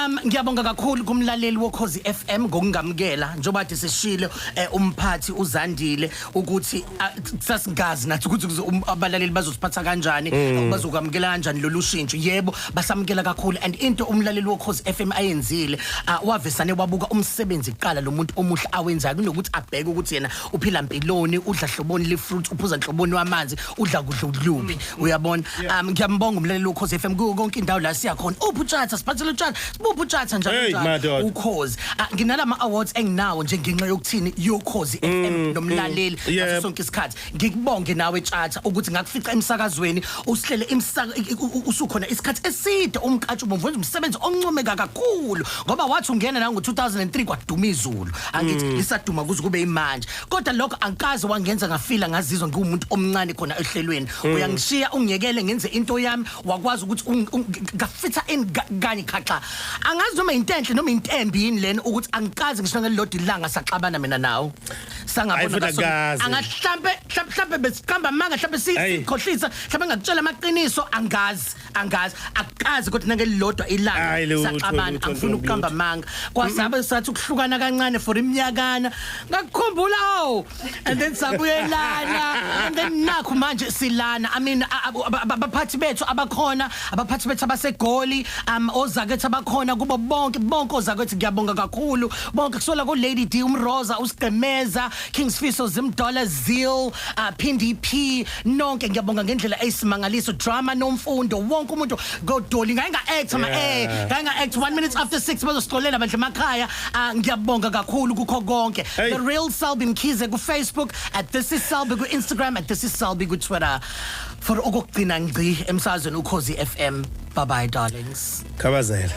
Ngiyabonga kakhulu kumlaleli woKhozi FM ngokungamukela njengoba kade sishilo umphathi uZandile ukuthi sasingazi nathi ukuthi abalaleli bazosiphatha kanjani, bazokwamukela kanjani lolu shintsho. Yebo, basamukela kakhulu, and into umlaleli woKhozi FM ayenzile, wavesane wabuka umsebenzi kuqala lo muntu omuhle awenzayo kunokuthi abheke ukuthi yena uphila mpiloni, udla hloboni le fruit, uphuza nhloboni wamanzi, udla kudla kuluphi, uyabona. Ngiyambonga umlaleli woKhozi FM kuyo konke indawo la siya khona. Uphi uTshatha? Siphathele uTshatha, sibuphi uTshatha, njalo Hey, njalo. Madoda. Ukhozi. Nginalama awards enginawo nje ngenxa yokuthini? YoKhozi FM nomlaleli ngaso sonke isikhathi. Ngikubonge nawe Tshatha ukuthi ngakufica emsakazweni usihlele usukhona isikhathi eside, umkatshu bomvu, wenza umsebenzi oncomeka kakhulu, ngoba wathi ungena na ngo-2003 kwaduma izulu, angithi lisaduma kuze kube imanje. Kodwa lokho angikaze wangenza ngafila ngazizwa ngiwumuntu omncane khona ehlelweni. Uyangishiya, ungiyekele ngenze into yami, wakwazi ukuthi ngafitha in kanye khaxa. Angazi noma into enhle noma into embi yini lena, ukuthi angikaze ngisho ngelilodwa ilanga saxabana mina nawe. Hayi, Sangabona futhi akukaze. Angahlambe mhlambe besiqamba amanga, mhlambe Hayi. sikhohlisa, mhlambe ngakutshela amaqiniso, angazi, angazi, akukaze kodwa nangelilodwa ilanga Hayi, lutho, saxabana. lutho, Angifuni lutho. ukuqamba amanga. Kwasabe sathi ukuhlukana kancane for iminyakana, ngakukhumbula, oh, and then sabuyelana, and then nakhu manje silana. I mean, abaphathi bethu abakhona, abaphathi bethu abaseGoli, ozakwethu abakhona, kubo bonke bonke ozakwethu, ngiyabonga kakhulu bonke, kusola ku Lady D, uMroza, uSigqemeza, King Sfiso, Zimdola, Zeal, Phindi P, nonke ngiyabonga ngendlela eyisimangaliso. Drama nomfundo, wonke umuntu godoli ngaye nga act ama ngaye nga act 1 minute after 6, bazosixolela bandle emakhaya. Ngiyabonga kakhulu kukho konke. Hey. The Real Selby Mkhize ku Facebook, @thisisSelby ku Instagram, @thisisSelby ku Twitter. For okugcina ngci emsazweni uKhozi FM. Bye bye, darlings. Khabazela.